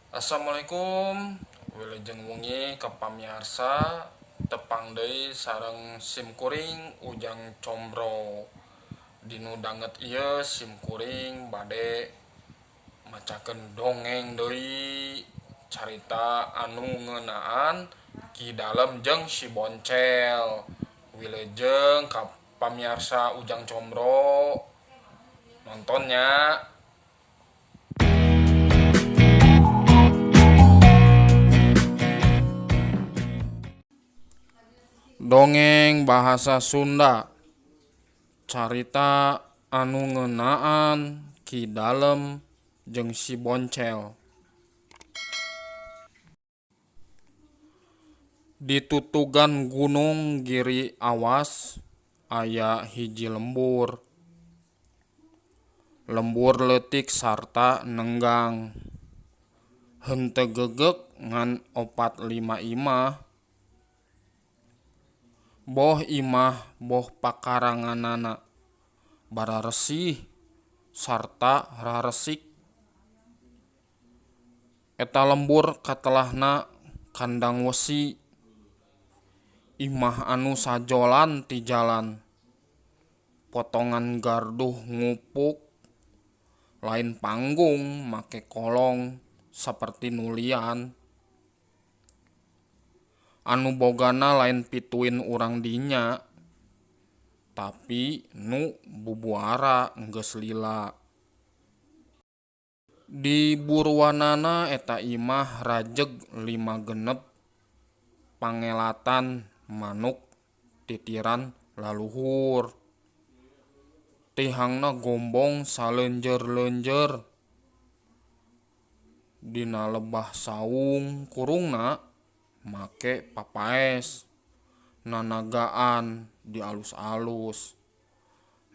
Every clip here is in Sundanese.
Assalamualaikum, wilujeng wengi ka pamiarsa tepang deui sareng simkuring Ujang Combro. Dinu danget ieu simkuring bade macakeun dongeng deui carita anu ngeunaan Ki Dalem jeung Si Boncel. Wilujeng ka pamiarsa Ujang Combro nontonnya. Dongeng bahasa Sunda carita anu ngeunaan Ki Dalem jeung Si Boncel. Di tutugan Gunung Giri Awas aya hiji lembur. Lembur leutik sarta nenggang. Henteu gegeuk ngan 4-5 imah. Boh imah boh pakaranganana bararesih sarta raresik. Eta lembur katelahna kandang wesi. Imah anu sajolan ti jalan. Potongan garduh ngupuk lain panggung make kolong saperti nulian. Anu bogana lain pituin urang dinya, tapi nu bubuara geus lila. Di buruanana eta imah rajeg 5-6 pangelatan manuk titiran laluhur. Tihangna gombong saleunjeur-leunjeur. Dina lebah saung kurungna make papaes, nanagaan dialus-alus,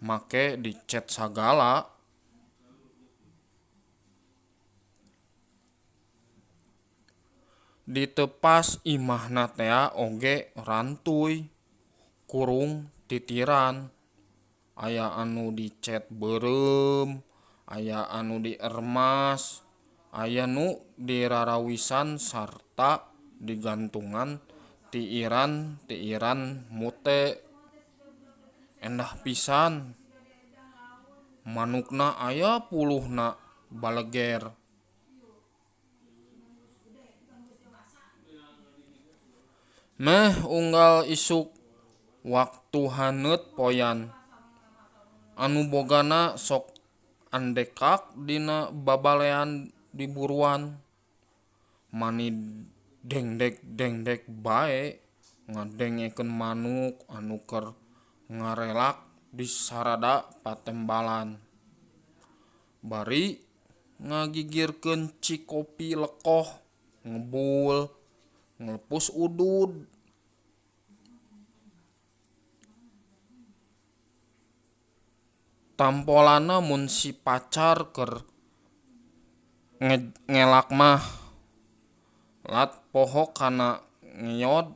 make dicet sagala. Ditepas imahna tea oge rantuy kurung titiran. Aya anu dicet beureum, aya anu diermas, aya nu dirarawisan sarta digantungan tiiran-tiiran mute. Endah pisan manukna aya puluhna baleger. Meh unggal isuk waktu haneut poyan. Anu bogana sok andekak dina babalean di buruan. Mani dengdek-dengdek bae ngadengekeun manuk anu keur ngarelak di sarada patembalan. Bari ngagigirkeun cikopi lekoh ngebul ngelepus udud. Tampolana mun si pacar keur ngelak mah lat poho kana ngeyod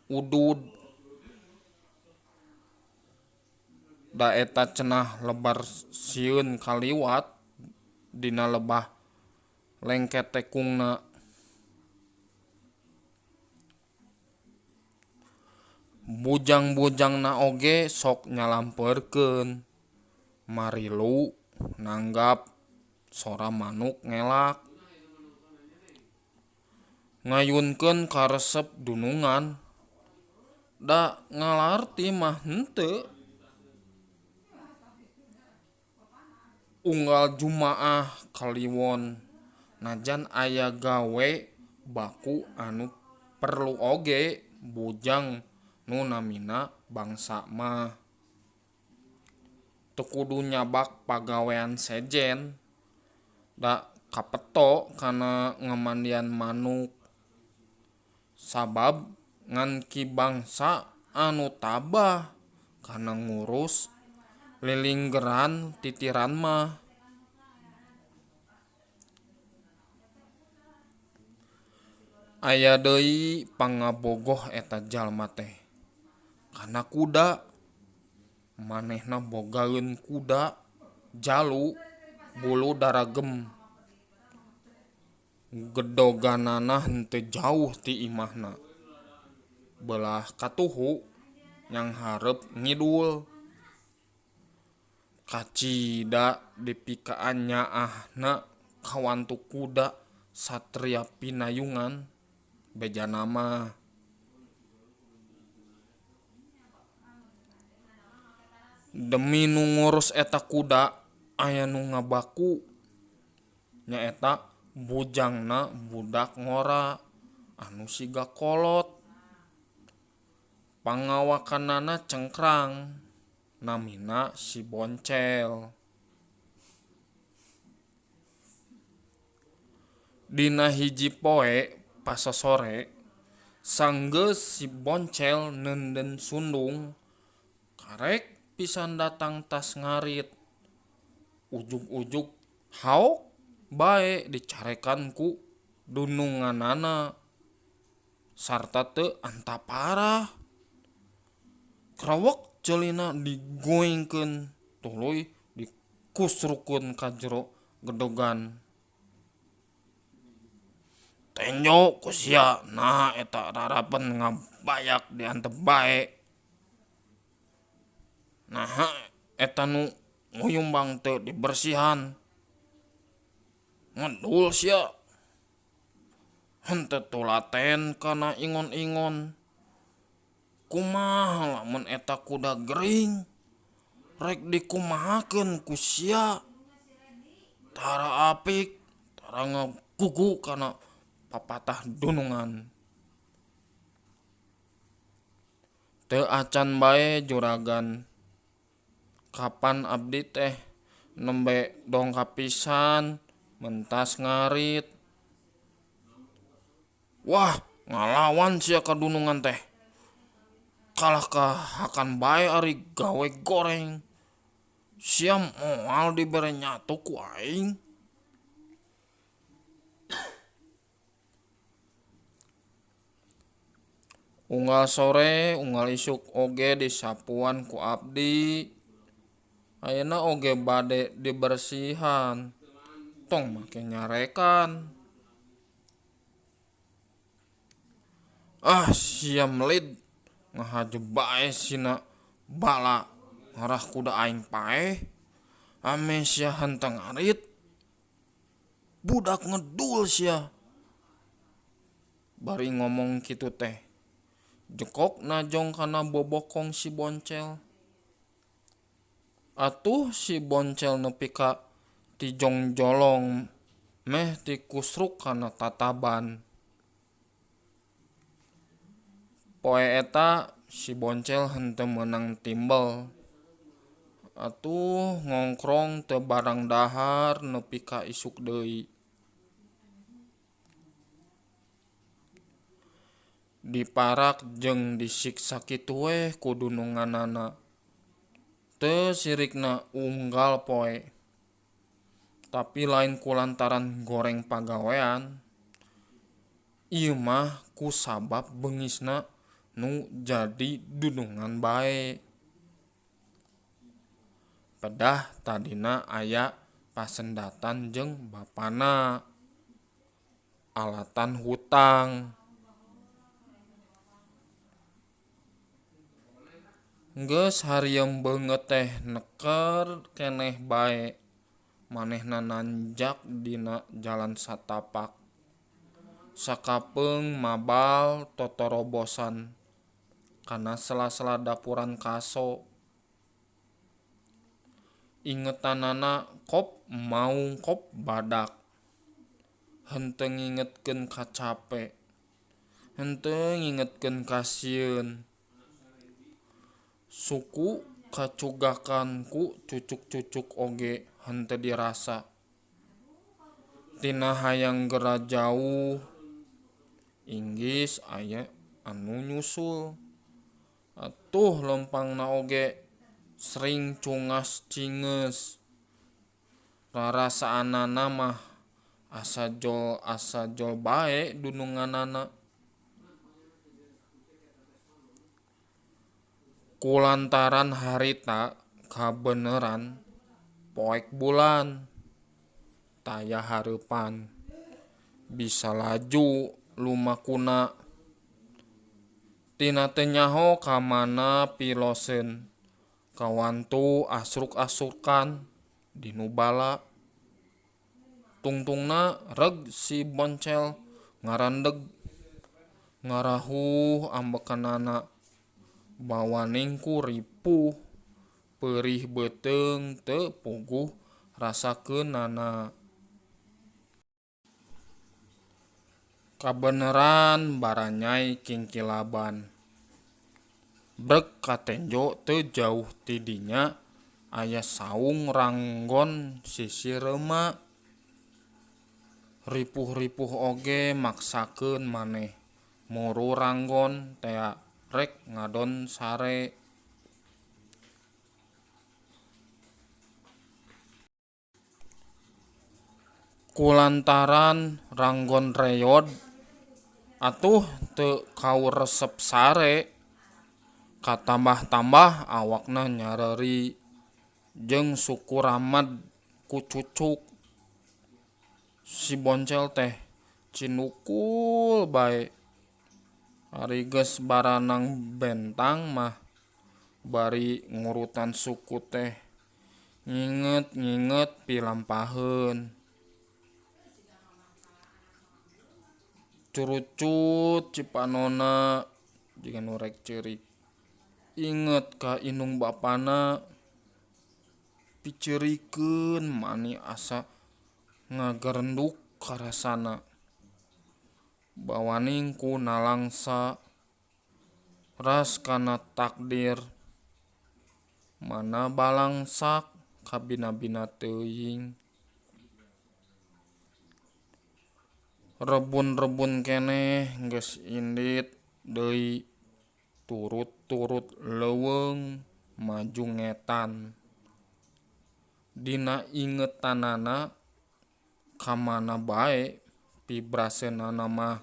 udud. Da eta cenah lebar sieun kaliwat dina lebah lengket tekungna. Bujang-bujangna oge sok nyalampeurkeun marilu nanggap sora manuk ngelak. Ngayunkeun karesep dunungan. Da ngalarti mah henteu. Unggal Jumaah Kaliwon najan aya gawe baku anu perlu oge bujang nu namina bangsa mah. Teu kudu nyabak pagawean sejen. Da kapeto kana ngamandian manuk. Sabab ngan Ki Bangsa anu tabah kana ngurus lilinggeran titiran mah. Aya deui pangabogoh eta jalma teh kana kuda. Manehna bogaeun kuda jalu bulu daragem. Gedoganana henteu jauh ti imahna. Belah katuhu nyanghareup ngidul. Kacida dipikaan nyaahna kawantu kuda Satria Pinayungan bejana mah. Demi nu ngurus eta kuda aya nu ngabaku nyaeta bujangna budak ngora anu siga kolot. Pangawakanana cengkrang namina si Boncel. Dina hiji poe pasosore sanggeus si Boncel neundeun sundung karek pisan datang tas ngarit. Ujug-ujug haok bae dicarekan ku dununganana sarta teu antaparah. Krewek ceulina digoengkeun tuluy dikusrukeun ka jero gedogan. Tenjo ku sia naha eta rarapen ngabayak diantep bae. Naha eta nu nguyumbang teu dibersihan. Ngedul sia. Henteu tulaten kana ingon-ingon. Kumaha lamun eta kuda gering rek dikumahakeun ku sia. Tara apik, tara ngagugu kana papatah dunungan. Teu acan bae juragan. Kapan abdi teh nembe dongkap pisan mentas ngarit. Wah, ngalawan sia ka dunungan teh. Kalah kahakan bae ari gawe goreng. Sia moal dibere nyatu ku aing. Unggal sore, unggal isuk oge disapuan ku abdi. Ayeuna oge bade dibersihan. Tong make nyarekan. Ah, sia melid ngahaju bae sina bala ngarah kuda aing paeh. Ame sia henteu ngarit. Budak ngedul sia. Bari ngomong kitu teh. Jekok najong kana bobokong si Boncel. Atuh si Boncel nepi ka tijongjolong meh tikusruk kana tataban. Poe eta si Boncel henteu meunang timbel. Atuh ngongkrong teu barang dahar nepi ka isuk deui. Diparak jeung disiksa kitu weh ku dununganana. Teu sirikna unggal poe. Tapi lain kulantaran goreng pagawean. Ieu mah kusabab beungisna nu jadi dunungan bae. Pedah tadina aya pasendatan jeung bapana. Alatan hutang. Geus harieum beungeut teh neker keneh bae. Manehna nanjak dina jalan satapak. Sakapeung mabal totorobosan kana sela-sela dapuran kaso. Ingetanana kop maung kop badak. Henteu ngingetkeun ka cape. Henteu ngingetkeun ka sieun. Suku kacugakan ku cucuk-cucuk oge henteu dirasa. Tina hayang gera jauh inggis aya anu nyusul. Atuh lempangna oge sering cungas cingeus. Rarasaanana mah asa jol bae dununganana. Kulantaran harita kabeneran poek bulan taya hareupan. Bisa laju lumakuna. Tina teu nyaho ka mana piloseun kawantu asruk-asrukan dinu bala. Tungtungna reg si Boncel ngarandeg ngarahuh ambekanana bawaning ku ripuh peurih beuteung teu puguh rasakeunana. Kabeneran baranyai kingkilaban. Breg katenjo teu jauh ti dinya aya saung ranggon sisi reuma. Ripuh-ripuh oge maksakeun maneh muru ranggon tea rek ngadon sare. Kulantaran ranggon reyod atuh teu kaur resep sare. Katambah-tambah awakna nyareri jeung suku ramed ku cucuk. Si Boncel teh cinukul bae. Ari geus baranang bentang mah bari ngurutan suku teh nginget-nginget pilampaheun. Curucut cipanona jiga nu rek ceurik. Inget ka indung bapana piceurikeun mani asa ngagerenduk karasana. Bawaning ku nalangsa ras kana takdir mana balangsak kabina-bina teuing. Rebun-rebun keneh geus indit deui turut-turut leuweung maju ngetan. Dina ingetanana ka mana bae pibraseunana mah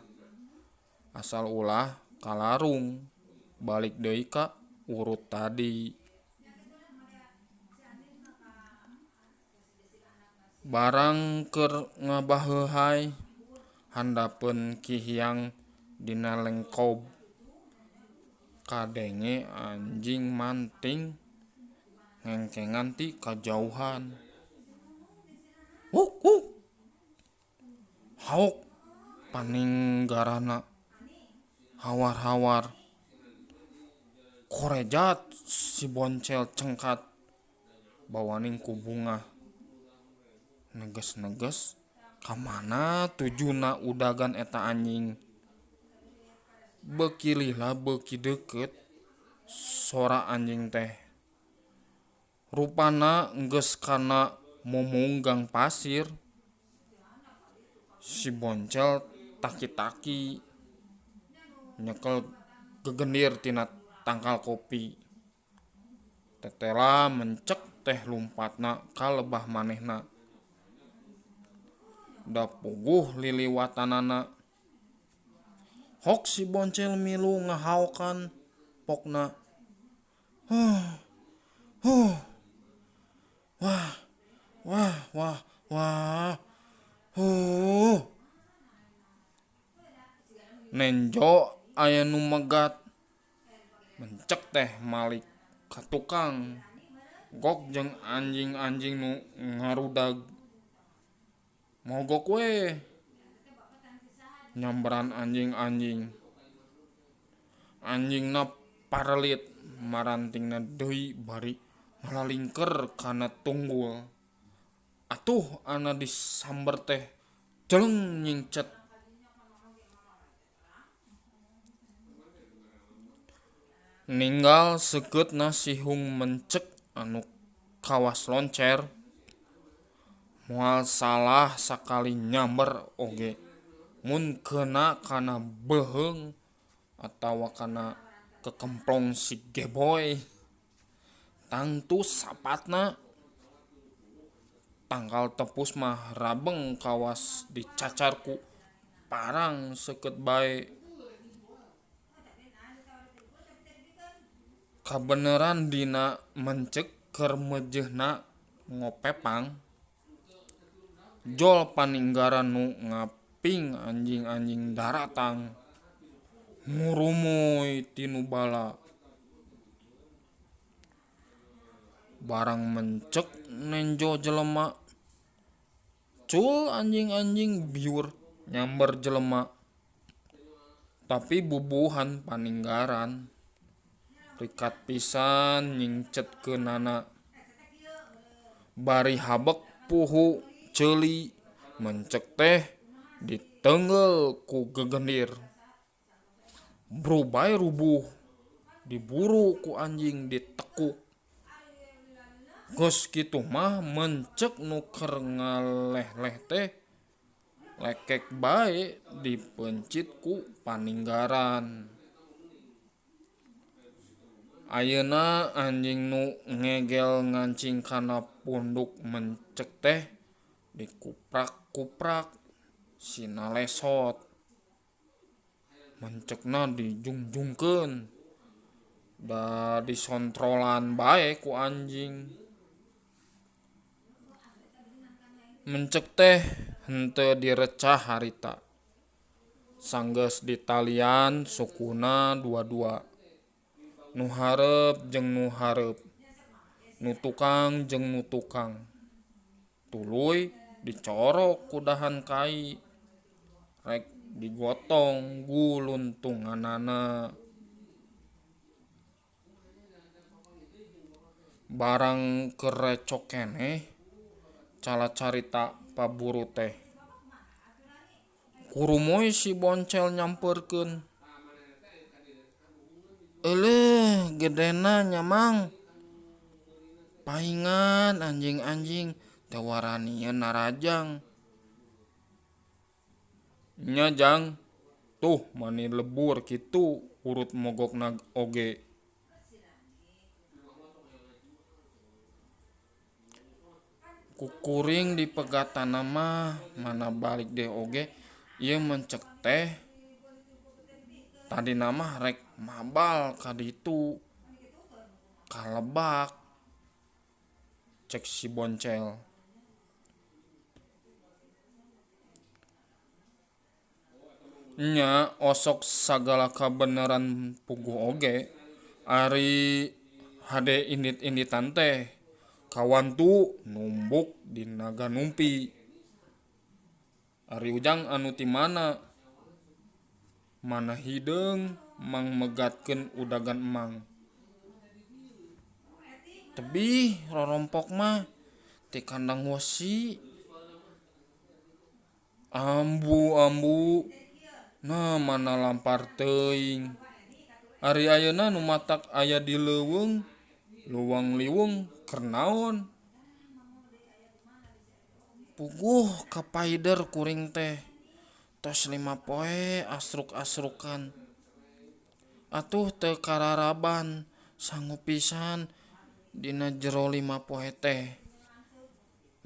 asal ulah kalarung balik deui ka urut tadi. Barang keur ngabaheuhay handapeun Ki Hyang dina lengkob kadenge anjing manting ngengkengan ti kajauhan. Wuk wuk haok paninggarana hawar-hawar korejat si Boncel cengkat bawaning ku bungah neges-neges ka mana tujuna udagan eta anjing. Beuki lila beuki deukeut sora anjing teh. Rupana geus kana mumunggang pasir. Si Boncel taki-taki nyekel gegendir tina tangkal kopi. Tetela mencek teh lumpatna ka lebah manehna. Da puguh liliwatanana. Hok si Boncel milu ngahaokan pokna. Huh, huh, wah, wah, wah, wah, huh. Nenjo aya nu megat. Mencek teh malik ka tukang. Gok jeung anjing-anjing nu ngarudag. Mogok we. Nyamberan anjing-anjing. Anjingna parelit marantingna deui bari ngalalingker kana tunggul. Atuh ana disamber teh jeleng nyingcet. Ninggal seukeutna sihung mencek anu kawas loncer. Moal salah sakali nyamber oge mun keuna kana beuheung atawa kana kekemplong si Geboy. Tangtu sapatna tangkal tepus mah rabeng kawas dicacar ku parang seukeut bae. Kabeneran dina mencek keur meujeuhna ngopepang. Jol paninggaran nu Ping anjing-anjing daratang ngurumuy tinu bala. Barang mencek nenjo jelema cul anjing-anjing biur nyamber jelema. Tapi bubuhan paninggaran rikat pisan nyingcetkeunana. Bari habek puhu ceuli mencek teh diteungeul ku gegendir. Brubay rubuh diburu ku anjing ditekuk. Geus kitu mah mencek nu keur ngalehleh teh lekek bae dipeuncit ku paninggaran. Ayeuna anjing nu ngegel ngancing kana punduk mencek teh dikuprak-kuprak sina lesot. Mencekna dijungjungkeun da disontrolan bae ku anjing. Mencek teh henteu direcah harita. Sanggeus ditalian sukuna dua-dua. Nu hareup jeung nu hareup, nu tukang jeung nu tukang. Tuluy dicorok ku dahan kai rek digotong guluntunganana. Barang keur recok keneh calacarita paburu teh. Kurumuy si Boncel nyamperkeun. Euleuh gedena nya Mang. Paingan anjing-anjing teu waranieun narajang. Nya Jang, tuh mani lebur kitu urut mogokna oge. Ku kuring dipegatanna mah mana balik deui oge ieu mencek teh. Tadina mah rek mabal ka ditu ka lebak cek si Boncel. Nya osok sagala kabeneran puguh oge ari hade indit-inditan teh kawantu numbuk dina ganumpi. Ari Ujang anu ti mana? Mana hideung mangmegatkeun udagan emang. Tebih rorompok mah ti kandang wesi. Ambu-ambu nah mana lampar teuing. Ari ayeuna nu matak aya di leuweung luwang liwung keur naon? Puguh kapaider kuring teh. Tos 5 poe asruk-asrukan. Atuh teu kararaban sangu pisan dina jero 5 poe teh.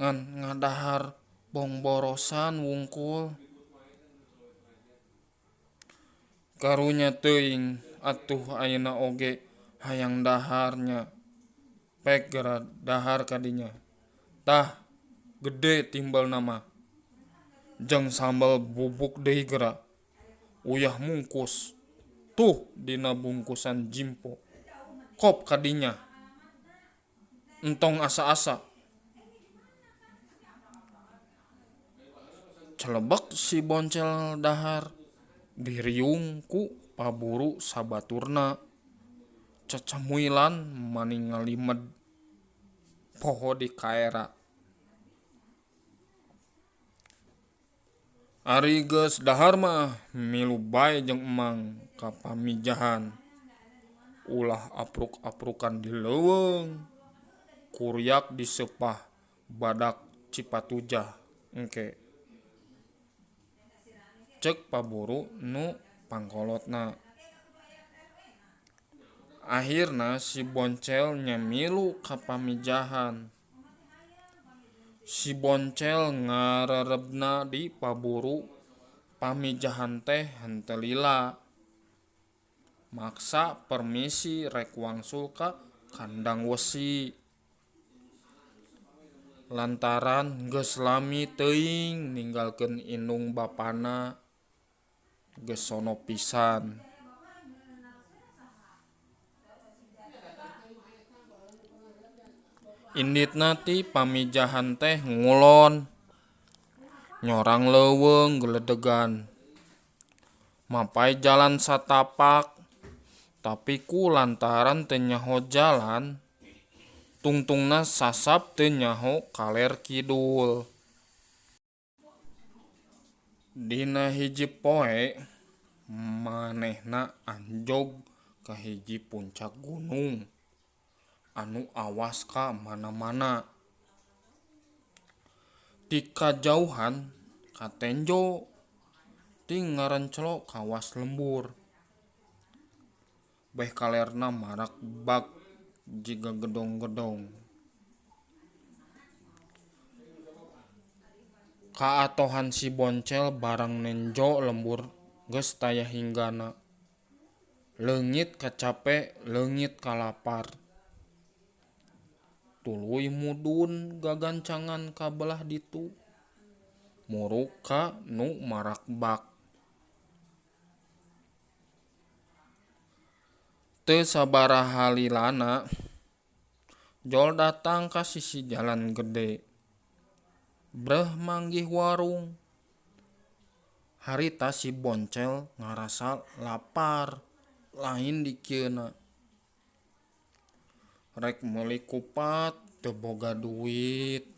Ngan ngadahar bongborosan wungkul. Karunya teuing atuh ayeuna oge hayang dahar nya. Pek geura dahar kadinya. Tah gede timbelna mah. Jeung sambel bubuk deui geura. Uyah mungkus. Tuh dina bungkusan jimpo. Kop kadinya. Entong asa-asa. Celebek si Boncel dahar diriung ku paburu sabaturna. Cacamuilan mani ngalimed poho di kaera. Ari geus dahar mah milu bae jeung emang ka pamijahan. Ulah apruk-aprukan di leuweung. Kuriak disepah badak Cipatujah engke. Cek paburu nu pangkolotna. Akhirna si Boncel nya milu ka pamijahan. Si Boncel ngarerebna di paburu pamijahan teh henteu lila. Maksa permisi rek wangsul ka kandang wesi. Lantaran geus lami teuing ninggalkeun indung bapana geus sono pisan. Inditna ti Pamijahan teh ngulon nyorang leuweung geledegan. Mapay jalan satapak tapi ku lantaran teu nyaho jalan tungtungna sasap teu nyaho kaler kidul. Dina hiji poe manehna anjog ka hiji puncak gunung anu awas ka mana-mana. Ti kajauhan katenjo ting ngarenclo kawas lembur. Beh kalerna marakbag jiga gedong-gedong. Kaatohan si Boncel barang nenjo lembur geus taya hinggana. Leungit kacape leungit kalapar. Tuluy mudun gagancangan ka belah ditu muruk ka nu marakbag. Teu sabaraha lilana Jol datang ka sisi jalan gede. Breh manggih warung. Harita si Boncel ngarasa lapar lain dikieuna. Rek meuli kupat teu boga duit.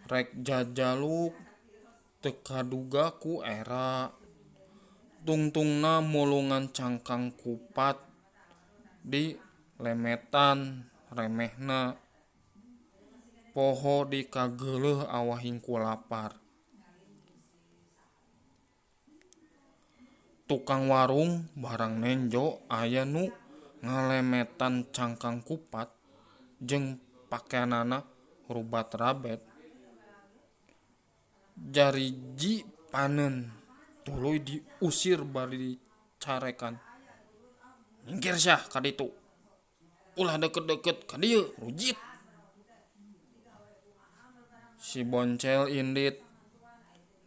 Rek jajaluk teu kaduga ku era. Tungtungna mulungan cangkang kupat di lemetan remehna. Poho dikageuleuh awahing ku lapar. Tukang warung barang nenjo aya nu ngalemetan cangkang kupat jeung pakeanana rubat-rabet. Jariji panen tuluy diusir bari dicarekan. Nyingkir sia ka ditu. Ulah deukeut-deukeut ka dieu rujit. Si Boncel indit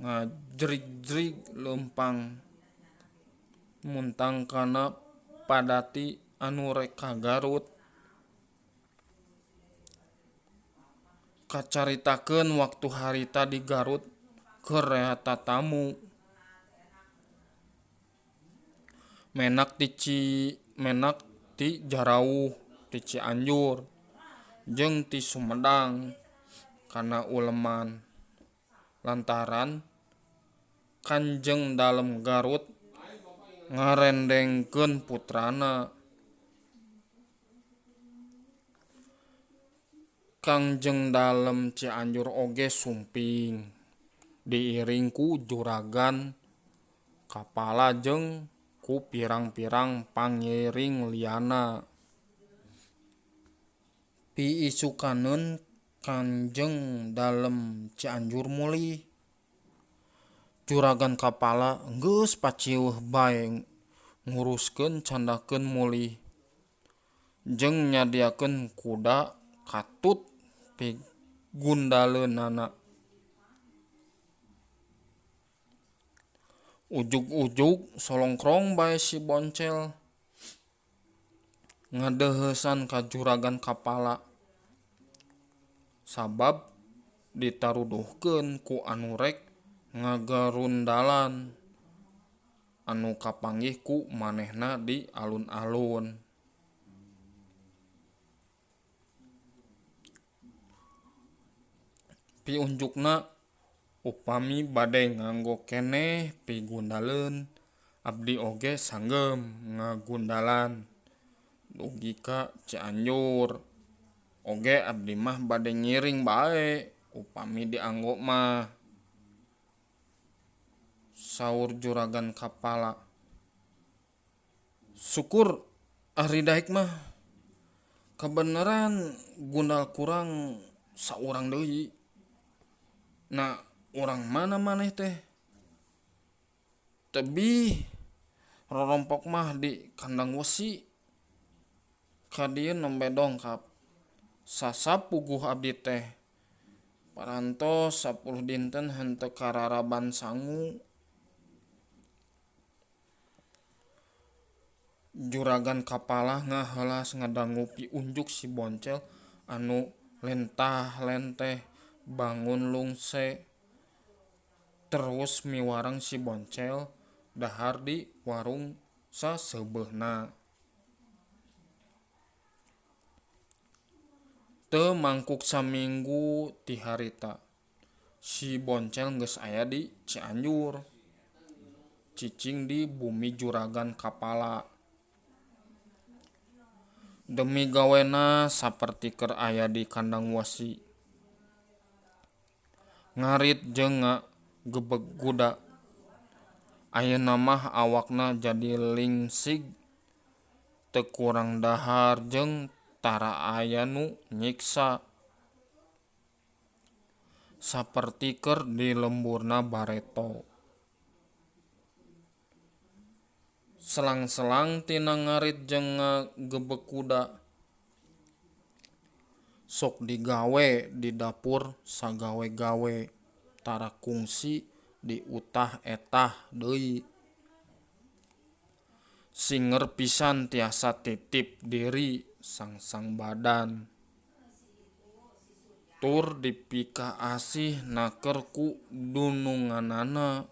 ngajrig-jrig leumpang muntang kana padati anu rek ka Garut. Kacaritakeun waktu harita di Garut keur rea tatamu. Menak ti jarauh ti Cianjur jeung ti Sumedang kana uleman. Lantaran Kanjeng Dalem Garut ngarendengkeun putrana. Kangjeng Dalem Cianjur oge sumping diiring ku juragan kapala jeung ku pirang-pirang pangiring liana. Piisukaneun Kanjeng Dalem Cianjur mulih. Juragan kapala geus paciweuh bae nguruskeun candakeun mulih jeung nyadiakeun kuda katut pigundaleunana. Ujug-ujug solongkrong bae si Boncel ngadeuheusan ka juragan kapala. Sabab ditaruduhkeun ku anu rek ngagarundalan anu kapanggih ku manehna di alun-alun. Piunjukna upami bade nganggo keneh pigundaleun abdi oge sanggem ngagundalan dugi ka Cianjur. Oge abdi mah bade ngiring bae upami dianggo mah. Saur juragan kapala. Syukur ari daek mah kabeneran gundal kurang saurang deui. Nah, urang mana maneh teh? Tebih rorompok mah di kandang wesi. Ka dieu nembe dongkap. Sasap puguh abdi teh. Parantos 10 dinten henteu kararaban sangu. Juragan kapala ngaheulas ngadangu piunjuk si Boncel anu lentah-lenteh bangun lungse. Terus miwarang si Boncel dahar di warung saseubeuhna. Teu mangkuk saminggu ti harita si Boncel geus aya di Cianjur. Cicing di bumi juragan kapala. Demi gawena saperti keur aya di kandang wesi. Ngarit jeung ngagebeg kuda. Ayeuna mah awakna jadi lingsig teu kurang dahar jeung tara aya nu nyiksa. Saperti keur di lemburna bareto. Selang-selang tina ngarit jeung ngagebeg kuda. Sok digawe di dapur sagawe-gawe tara kungsi diutah-etah deui. Singer pisan tiasa titip diri sangsang badan. Tur dipikaasih naker ku dununganana.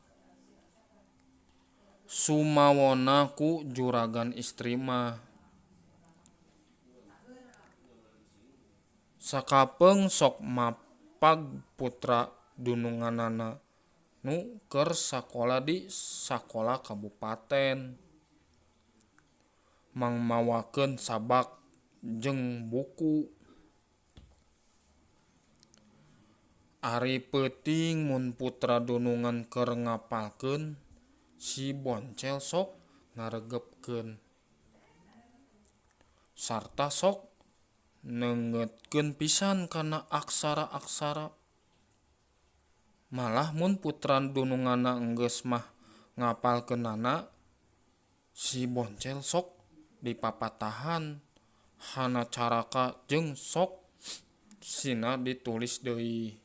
Sumawona ku juragan istri mah. Sakapeung sok mapag putra dununganana nu keur sakola di sakola kabupaten. Mangmawakeun sabak jeung buku. Ari peuting mun putra dunungan keur ngapalkeun si Boncel sok ngaregepkeun. Sarta sok neungeutkeun pisan kana aksara-aksara. Malah mun putra dununganna enggeus mah ngapalkeunana si Boncel sok dipapatahan hana caraka jeung sok sina ditulis deui.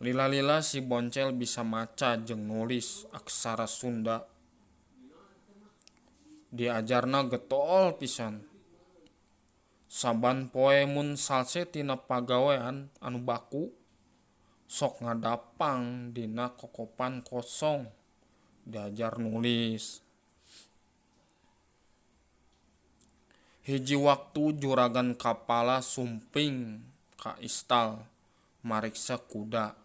Lila-lila si Boncel bisa maca jeung nulis aksara Sunda. Diajarna getol pisan. Saban poe mun salse tina pagawean anu baku sok ngadapang dina kokopan kosong diajar nulis. Hiji waktu juragan kapala sumping ka istal mariksa kuda.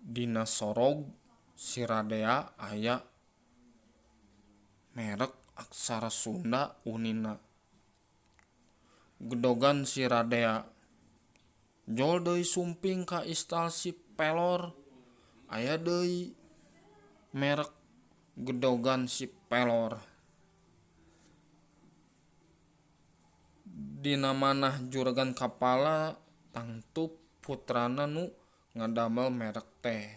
Dina sorog si Radea aya merek aksara Sunda unina. Gedogan si Radea. Jol deui sumping ka istal si Pelor aya deui merek gedogan si Pelor. Dina manah juragan kapala tangtu putrana nu ngadamel merek teh.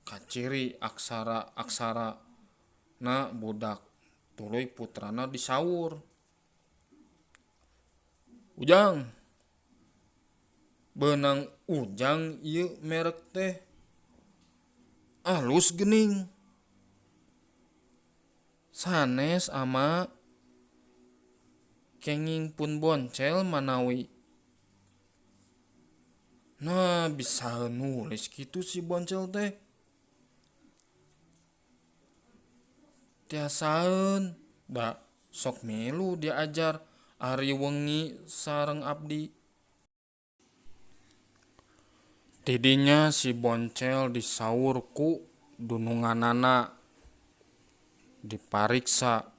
Kaciri aksara-aksara na budak tuluy putrana disaur. Ujang, beunang ujang ieu merek teh alus geuning. Sanes ama kenging pun Boncel manawi. Nah bisa nulis kitu si Boncel teh. Tiasaeun da sok milu diajar ari wengi sareng abdi. Tidinya si Boncel disaur ku dununganana. Dipariksa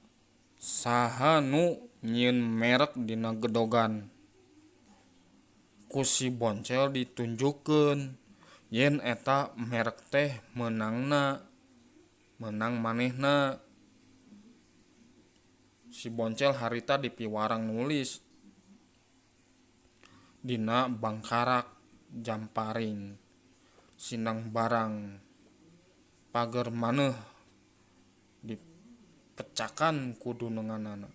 saha nu nyieun merek dina gedogan. Ku si Boncel ditunjukkeun yen eta merek teh meunangna, meunang manehna. Si Boncel harita dipiwarang nulis dina bangkarak jamparing sinang barang pager maneuh dipecakan ku dununganana.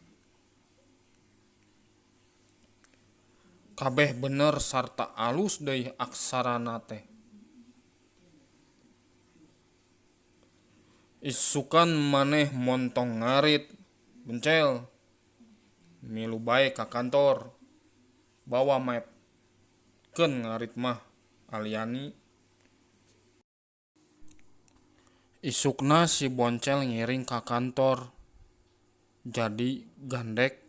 Kabeh bener sarta alus deui aksarana teh. Isukan maneh montong ngarit, Boncel. Milu bae ka kantor. Bawa map. Keun ngarit mah aliani. Isukna si Boncel ngiring ka kantor. Jadi gandek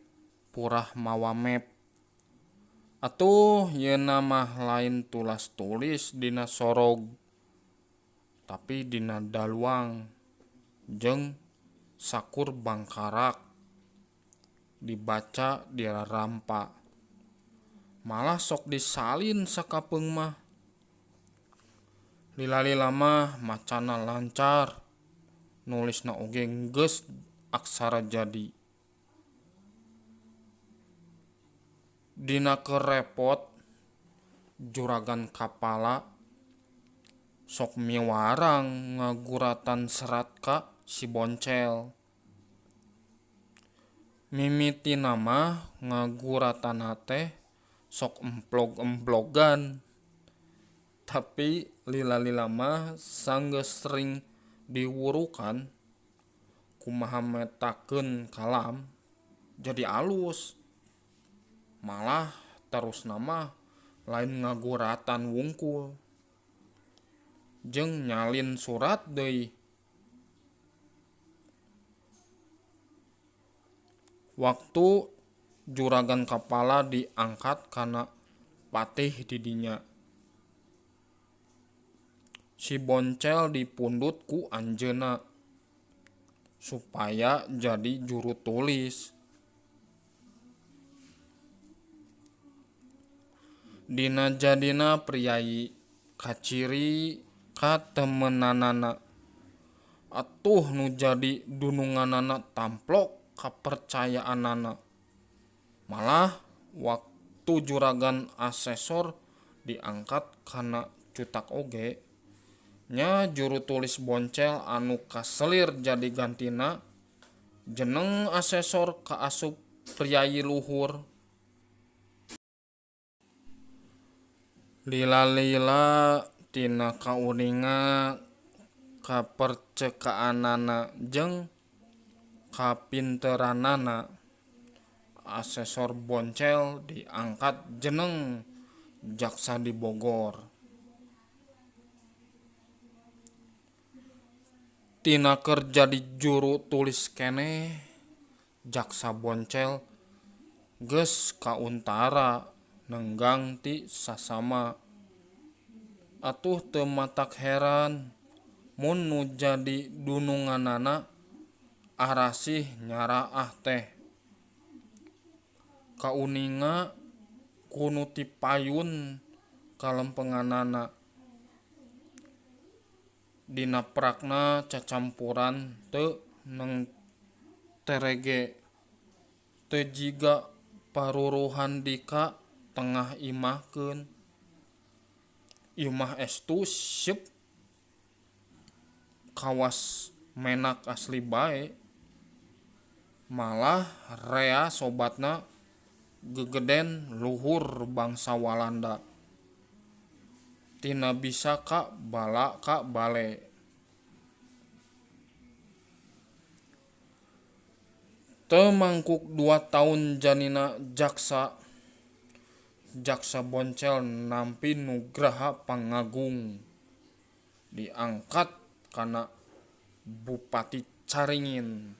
purah mawa map. Atuh yeuna mah lain tulas tulis dina sorog, tapi dina daluang jeung sakur bangkarak dibaca dirarampa. Malah sok disalin sakapeung mah. Lila-lila mah macana lancar, nulisna oge geus aksara jadi. Dina keur repot juragan kapala sok miwarang ngaguratan serat ka si Boncel. Mimitina mah ngaguratanna teh sok emplog-emplogan. Tapi lila-lila mah sanggeus sering diwurukan kumaha metakeun kalam jadi alus. Malah terusna mah lain ngaguratan wungkul jeung nyalin surat deui. Waktu juragan kapala diangkat kana patih di dinya, si Boncel dipundut ku anjeunna supaya jadi juru tulis. Dina jadina priyayi kaciri katemenanana. Atuh nu jadi dununganana tamplok kapercayaanana. Malah waktu juragan asesor diangkat kana cutak oge nya juru tulis Boncel anu kaselir jadi gantina jeneng asesor kaasup priyayi luhur. Lila-lila tina kauninga kapercekaanana jeung kapinteranana asesor Boncel diangkat jeneng jaksa di Bogor. Tina keur jadi juru tulis keneh jaksa Boncel geus kauntara nenggang ti sasama. Atuh teu matak heran mun nu jadi dununganana arasih nyaraah teh. Kauninga ku nu tipayun kalempenganana. Dina prakna cacampuran teu nengterege teu jiga paruruhan dika tengah imahkeun. Imah estu siep kawas menak asli bae. Malah rea sobatna gegeden luhur bangsa Walanda. Tina bisa ka bala ka bale. Teu mangkuk 2 taun janina jaksa. Jaksa Boncel nampi nugraha pangagung. Diangkat kana Bupati Caringin.